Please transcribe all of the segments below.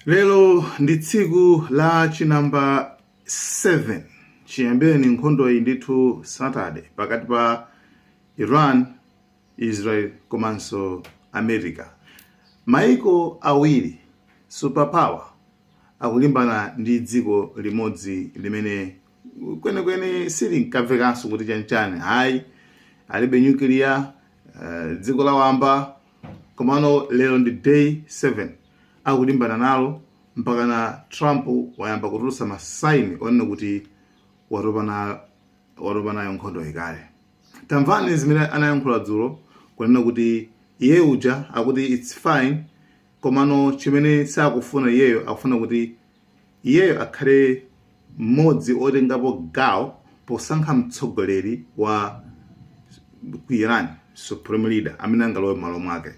Lero ndi tsiku la chinamba 7 chiyambireni nkhondo iyi ndithu Saturday pakati pa Iran, Israel komanso America. Maiko awiri superpower akulimbana ndi dziko limodzi limene kwenikweni silinkamvekanso kuti chanchani, hayi, alibe nuclear, dziko la wamba. Komano lero ndi day 7 akulimbana nalo, mpakana Trump wayamba kutulutsa ma sign onena kuti watopa nayo nkhondo ikale. Tamvani zimene anayankhula dzulo kunena kuti iye uja akuti it's fine, komano chimene sakufuna iyeyo, akufuna kuti iyeyo akhale mmodzi otengapo gawo posankha mtsogoleri wa ku Iran, supreme leader amene angalowe m'malo mwake.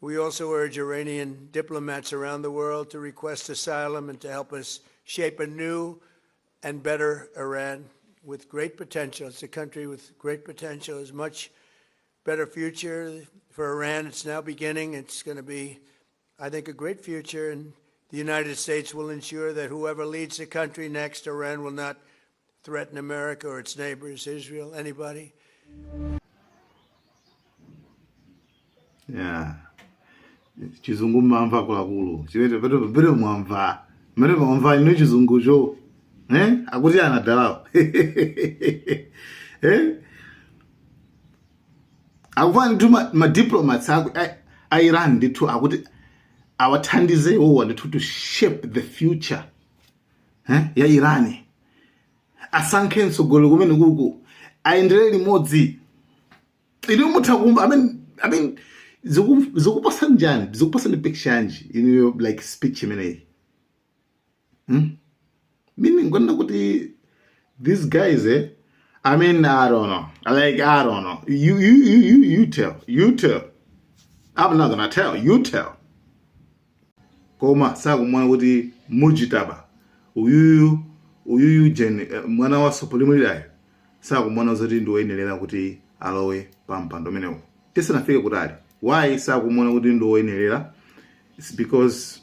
We also urge Iranian diplomats around the world to request asylum and to help us shape a new and better Iran with great potential. It's a country with great potential. There's much better future for Iran. It's now beginning. It's going to be, I think, a great future. And the United States will ensure that whoever leads the country next, Iran will not threaten America or its neighbors, Israel, anybody. Yeah. Chizungu mmamva akuluakulu, chimene pete mwamva mmene mwamva inu chizungucho, eh? Akuti anadalawo, eh? Akufuna ndithu ma diplomats a Iran ndithu akuti awathandize iwowa ndithu to shape the future, eh, ya Iran, asankhe mtsogoleri kumene kuku ayendere limodzi. Inu mutha kumva, I mean zikupasa njani, zikupasani picture yanji inuyo, like speech imeneyi, Meaning kunena kuti these guys, eh, I mean, I don't know, like, I don't know, you tell, you tell, I'm not gonna tell you, tell. Koma sakumuona kuti Mujitaba uyuyu jen mwana wa supreme leader sakumuona zoti ndi woyenerera kuti alowe pa mpando umenewu. Tisanafike kutali, why sakumuona kuti ndi woyenerera? It's because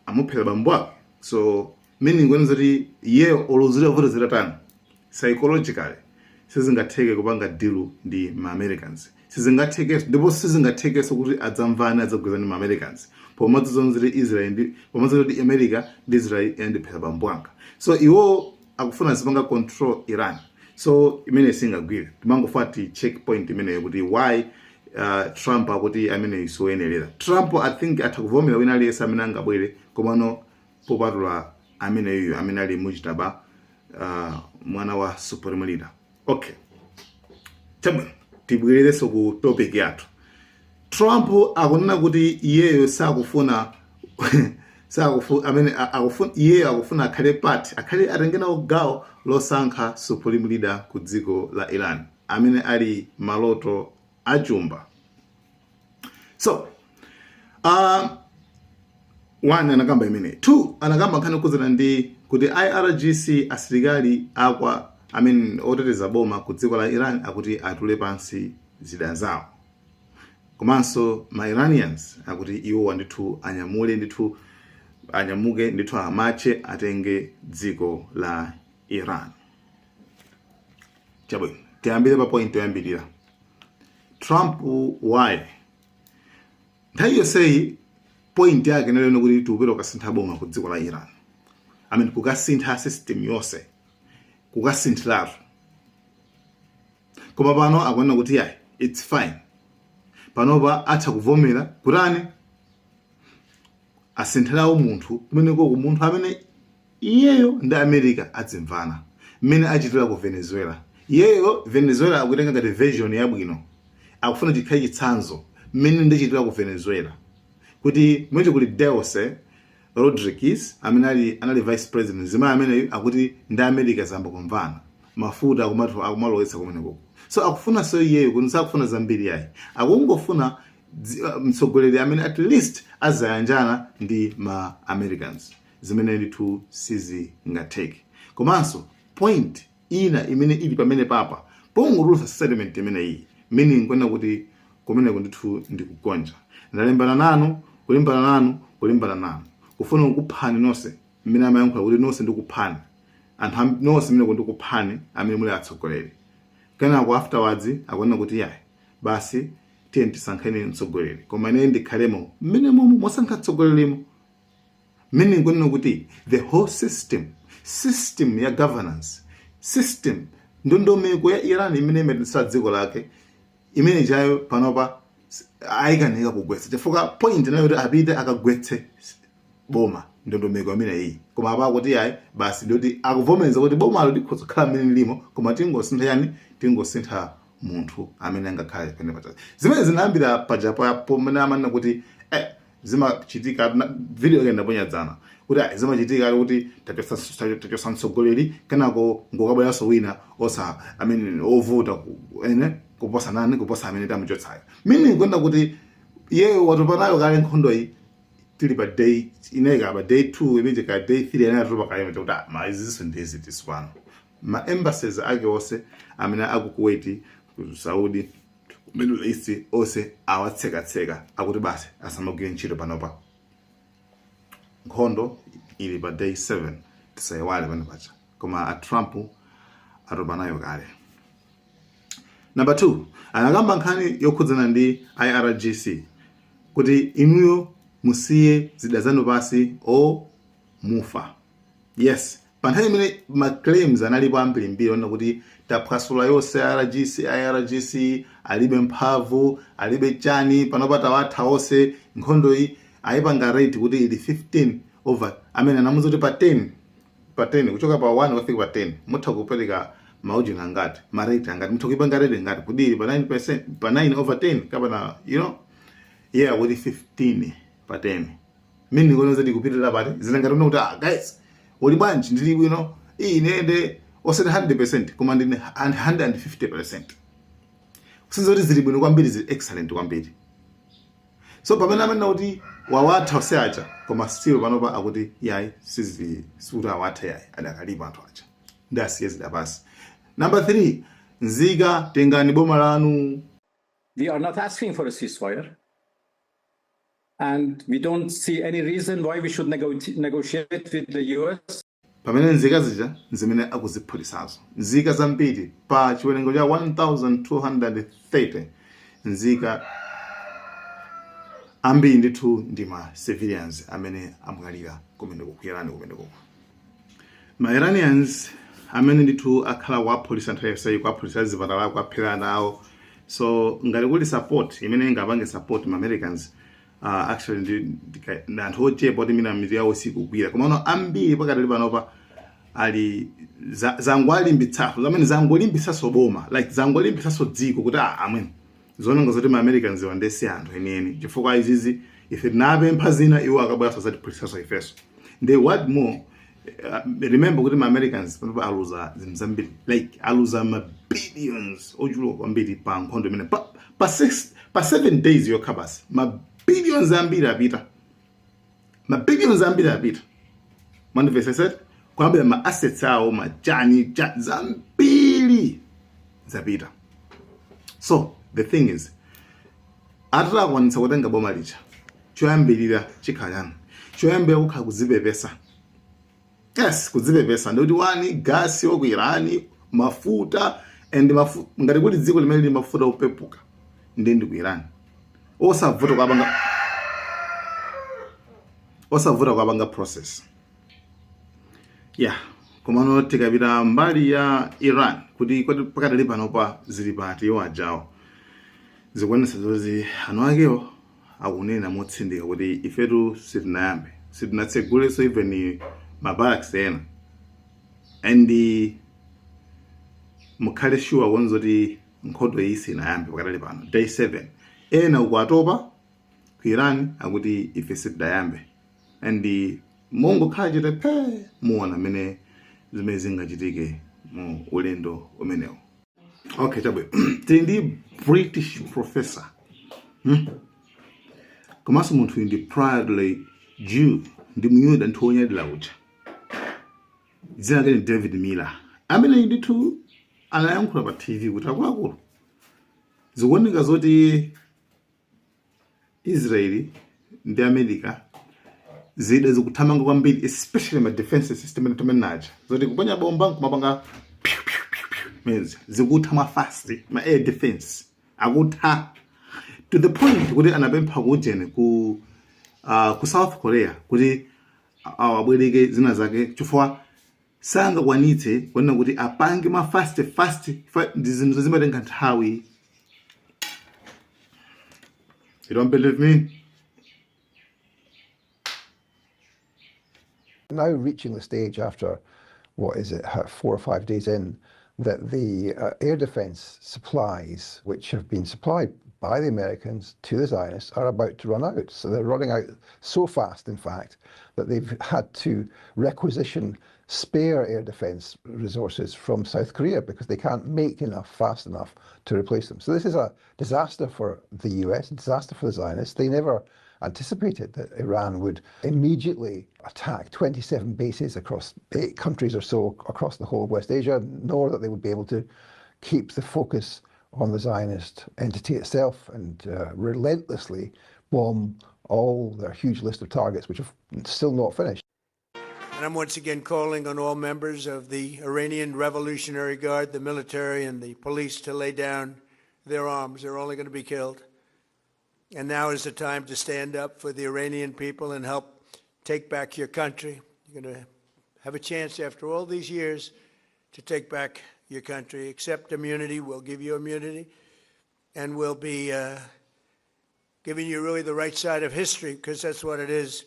amuphera bambo ake. So meaning kunena zoti iyeyo olo zitavuta zitatani, psychologically sizingatheke kupanga deal ndi ma Americans, sizingathekenso. Ndipo sizingathekenso kuti adzamvane, adzagwirizane ndi ma Americans pomadziwa zoti Israel ndi pomadziwa kuti America ndi Israel yandiphera bambo anga. So iwo akufuna azipanga control Iran, so imene singagwire. Timangofuna ti check point imeneyo kuti why Trump akuti ameneyo siwoyenerera. Trump, I think, atha kuvomera wina aliyense amene angabwere, komano popatula ameneyo amene ali Mujtaba, mwana wa supreme leader. Okay, chabwino, tibwererenso ku topic yathu. Trump akunena kuti iyeyo sakufuna amene akufuna, iyeyo akufuna akhale part, akhale atenge nawo gawo losankha supreme leader ku dziko la Iran, amene ali maloto achumba. So one, anakamba imene. Two, anakamba nkhani yokhudzana ndi kuti IRGC, asilikali akwa, I mean, oteteza boma ku dziko la Iran, akuti atule pansi zida zawo, komanso ma Iranians akuti iwowa ndithu anyamule ndithu, anyamuke ndithu, amatche atenge dziko la Iran. Chabwino, tiyambire pa point yoyambirira. Trump, why nthawi yonseyi point yake inali kuti tikupita kukasintha boma ku dziko la Iran, I mean, kukasintha system yonse, kukasinthiratu? Koma pano akuona kuti yayi, it's fine, panopa atha kuvomera kutani, asinthirawo munthu kumeneko, munthu amene iyeyo ndi America adzimvana, mmene achitira ku Venezuela. Iyeyo Venezuela akuitenga ngati version yabwino, akufuna chikhale chitsanzo mmene ndichitira ku Venezuela, kuti kumene kuli Delcy Rodriguez amene anali vice president, zimayi ameneyu akuti ndi America zamba kumvana, mafuta akumatu akumalowetsa kumeneko. So akufunanso iyeyo kuti sakufuna zambiri yayi, akungofuna mtsogoleri amene at least azayanjana ndi ma Americans, zimene ndithu sizingatheke. Komanso point ina imene ili pamene papa, pongotulutsa statement imeneyi, meaning kwena kuti kumeneko ndithu ndikugonja, ndalimbana nanu, kulimbana nanu, kulimbana nanu. Kufuna kukuphani nonse, mmene amayankhula kuti nonse ndikuphani anthu nonse mmene ndikuphani amene muli atsogoleri. Kenako afterwards akuona kuti yayi, basi, tiye tisankheni mtsogoleri, koma ine ndikhalemo mmene momwe mosankha mtsogolerimo. Mmene nkunena kuti the whole system ya governance system, ndondomeko ya Iran imene imayendetsa dziko lake imene chayo, panopa ayikanika kugwetsa, chifukwa point nayo kuti apite akagwetse boma, ndondomeko imene iyi. Koma apa akuti yayi, basi, ndikuti akuvomereza kuti bomalo likhoza kukhala mmene lilimo, koma tingosintha yani? Tingosintha munthu amene angakhale pene pacha. Zimene zinayambira paja pomene amanena kuti zimachitika video yake ndaponyadzana kuti zimachitika kuti tachosa mtsogoleri, kenako ngokabweranso wina osa amene ovuta ene kuposa nani, kuposa amene tamuchotsayo. Meaning kwenda kuti iyeyo watopa nayo kale nkhondo iyi. Tili pa day inayika pa day 2, imene ka day 3 ene atopa kale kuti ma izinso ndizi tisipano. Ma embassies ake onse amene aku Kuwait, ku Saudi, ku Middle East, onse awatsekatseka, akuti basi, asamagwire ntchito panopa. Nkhondo ili pa day 7, tisayiwale pano pacha, koma a Trump atopa nayo kale. Number 2, anakamba nkhani yokhudzana ndi IRGC kuti inuyo musiye zida zanu pasi o mufa. Yes, pa nthawi imene ma claims analipo ambirimbiri ona kuti taphwasula yonse IRGC, IRGC alibe mphamvu, alibe chani, panopa tawatha onse, nkhondo iyi ayipanga rate kuti ili 15 over, amene anamuza kuti pa 10, pa 10, kuchoka pa 1 kufika pa 10, mutha kupereka maujini angati, ma rate angati, mutha kuipanga rate ngati kuti ili pa 9%, pa 9 over 10 kapena yeah, kuti 15 pa 10. Mimi ndikuona zati kupitirira pati zinangati kuti, "Ah guys, uli bwanji?" "Ndili bwino." "Iyi inende osati 100%, koma ndine 150%." Kusenza kuti zili bwino kwambiri, zili excellent kwambiri. So pamene amanena kuti wawatha onse aja, koma still panopa akuti yayi, sizi sikuti awatha, yayi, adakalipo anthu aja, ndi asiye zida pasi. Number 3, nzika, tengani boma lanu. We are not asking for a ceasefire. And we don't see any reason why we should negotiate with the US. Pamene nzika zija zimene akuziphulisazo, nzika zambiri pa chiwerengo cha 1230 nzika, ambiri ndithu ndi ma civilians amene amwalira kumeneko ku Iran kumeneko. Ma Iranians amene ndithu akhala kuwaphulisa nthawi yonseyi, kuwaphulisa zipatala, kuwaphera nawo. So ngati kuli support imene ingapange support ma Americans, actually ndi anthu ochepa kuti mina mitu yawo sikugwira. Komano ambiri pakatali panopa ali zangowalimbitsaso, zamene zangolimbitsaso boma, like zangolimbitsaso dziko kuti ah, amwene, zononga zoti ma Americans wandesi anthu enieni, chifukwa izizi ife tinapempha zina, iwo akabweranso zatiphulisaso ifeso. Ndi what more, remember kuti ma Americans panopa aluza zinthu zambiri, like aluza ma billions ochuluka kwambiri pa nkhondo imene pa 6, pa 7 days yokha basi. Ma billions ambiri apita, ma billions ambiri apita, mwandimvesesete? Kuyambira ma assets awo, machani cha zambiri zapita. So the thing is, atakwanitsa kutenga boma lija, choyambirira chikhala chani? Choyambirira kukhala kudzipepesa. Yes, kudzipepesa. Ndikuti wani gasi wa ku Irani, mafuta, and ngati kuli dziko limene lili mafuta opepuka ndi ku Iran, osavuta kuapanga, osavuta kuapanga process, yeah. Komano tikapita mbali ya Iran kuti kodi pakadali panopa zili pati iwo ajawo, zikuonetsa zoti anu akewo akunena motsindika kuti ifetu sitinayambe, sitinatsegulenso even ma barracks ena, and mukhale sure kuonza kuti nkhondo iyi sinayambe pakadali pano. Day 7, ena uku atopa ku Iran, akuti ife sitidayambe, and mungokhala chete phe, muona mmene zimene zingachitike mu ulendo umenewo. Okay, chabwino, tili ndi British professor, Komanso munthu uyu ndi proudly Jew, ndi Muyuda nthu wonyadira uja. Dzina lake ndi David Miller, amene ndithu anayankhula pa TV kuti akuluakulu, zikuoneka zoti Israeli ndi America Zida zikuthamanga kwambiri, especially ma defense system imene timenaja zoti kuponya bomba nkumapanga piu, piu, piu, piu, means zikutha mwa fast. Ma air defense akutha to the point kuti anapempha kujeni ku South Korea kuti awabwereke zina zake chifukwa sangakwanitse kuona kuti apange ma fast fast ndi zinthu zimatenga nthawi. You don't believe me? Now reaching the stage after, what is it, 4 or 5 days in, that the air defense supplies, which have been supplied by the Americans to the Zionists, are about to run out. So they're running out so fast, in fact, that they've had to requisition spare air defense resources from South Korea because they can't make enough fast enough to replace them. So this is a disaster for the US, a disaster for the Zionists. They never anticipated that Iran would immediately attack 27 bases across eight countries or so across the whole of West Asia, nor that they would be able to keep the focus on the Zionist entity itself and relentlessly bomb all their huge list of targets, which have still not finished. And I'm once again calling on all members of the Iranian Revolutionary Guard, the military, and the police to lay down their arms. They're only going to be killed. And now is the time to stand up for the Iranian people and help take back your country. You're going to have a chance after all these years to take back your country. Accept immunity. We'll give you immunity. And we'll be giving you really the right side of history because that's what it is.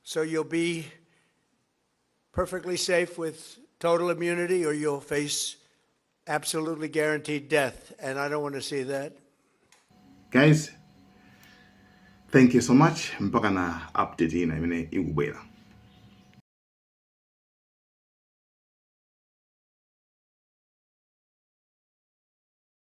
So you'll be perfectly safe with total immunity or you'll face absolutely guaranteed death. And I don't want to see that. Guys, thank you so much. Mpaka na update ina imene ikubwera.